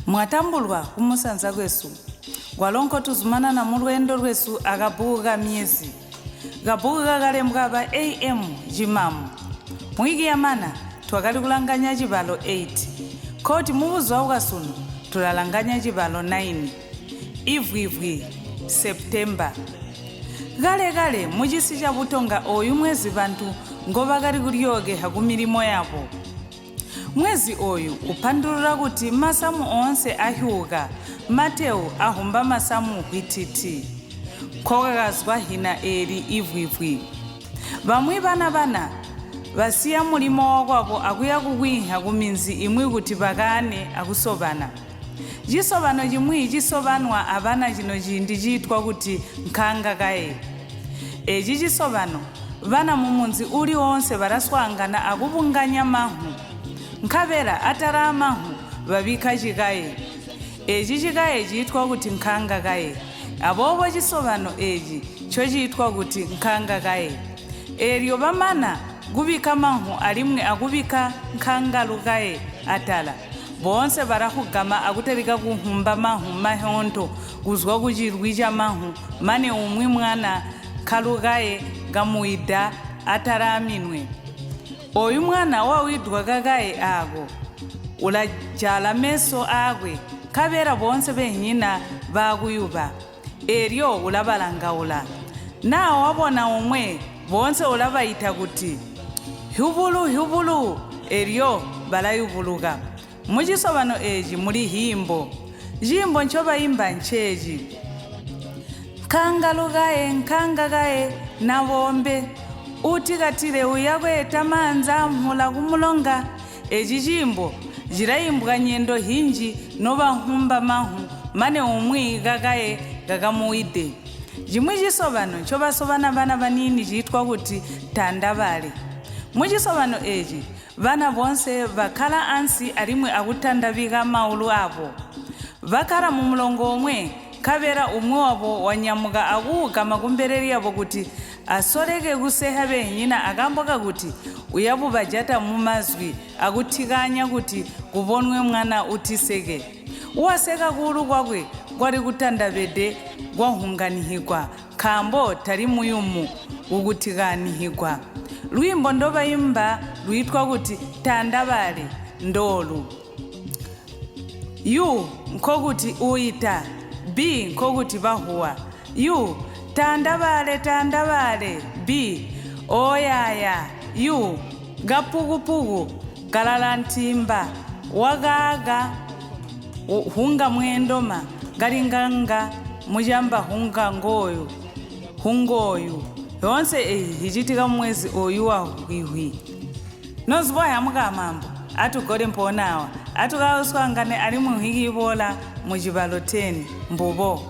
Mwatambulwa kumusanza kwesu, kwalo nkotuzumanana mulweendo lwesu akabbuku ka myezi. Kabbuku kakalembwa aba AM Cimamu. Mwiki yamana twakali kulanganya cibalo 8. Nkoti mubuzuba bwasunu tulalanganya cibalo 9. Ivwivwi, September. Kale-kale mucisi ca Butonga ooyu mwezi bantu ngobakali kulyookeha kumilimo yabo. Mwezi ooyu upandulula kuti masamu oonse ahyuuka, matewu ahumba masamu hwititi. Nkokakazwa hina eeli ivwivwi. Bamwi bana-bana basiya mulimo wakwabo akuya kukwiinha kuminzi imwi kuti bakaane akusobana. Cisobano cimwi cisobanwa abana cino ciindi ciitwa kuti nkanga kaye. Eeci cisobano, bana mumunzi uuli woonse balaswaangana akubunganya manhu. Nkabela atala aamanhu babikka cikaye. Eeci cikaye ciitwa kuti nkanga kaye. Aboobo cisobano eeci ncociitwa kuti nkanga kaye. Eelyo bamana kubikka manhu alimwi akubikka nkanga lukaye atala, boonse balahugama akutalika kuhumba manhu mahyoonto kuzwa kucilwi camanhu mane umwi mwana kalukaye kamuwida atala aaminwe. Ooyu mwana wawidwa kakaye aako ulajala meso aakwe nkabela boonse beenhinyina baakuyuba, eelyo ulabalangaula. Naa wabona omwe, boonse ulabaita kuti, Hyubulu, hyubulu! Elyo balayubuluka. Mucisobano eeci muli hiimbo. Ciimbo ncobaimba nceeci, Nkanga lukaye, nkanga kaye, nabombe, uutikatile uya kweeta maanzi aamhula kumulonga. Eeci ciimbo cilaimbwa nyendo hinji nobanhumba manhu mane umwi kakaye kakamuwide. Cimwi cisobano ncobasobana bana baniini ciitwa kuti tandabale. Mucisobano eeci, bana boonse bakkala ansi alimwi akutandabika maulu aabo. Bakkala mumulongo omwe, nkabela umwi wabo wanyamuka akuugama kumbele lyabo kuti asoleke kuseha beenhinyina akaambo kakuti uyabubajata mumazwi akutikaanya kuti kubonwe mwana utiseke. Uwaseka kuulu kwakwe kwali kutandabede kwahunganihigwa nkaambo tali muyumu kukutikaanihigwa. Lwiimbo ndobaimba lwiitwa kuti Tandabale ndoolu. U nkokuti uita, B nkokuti bahuwa. U, Tandabale, tandabale, B, Ooyaya, U, Kapukupuku, kalalantimba, wakaaka hunga mweendoma, kalinganga mucamba hunga ngooyu, hungooyu. Yoonse eeyi icitika mumwezi ooyu wa Vwivwi. Nozuba mukaamambo, atugole mpoona awa. Atukauswaangane alimwi nhwiki iboola mucibalo 10. Mbubo.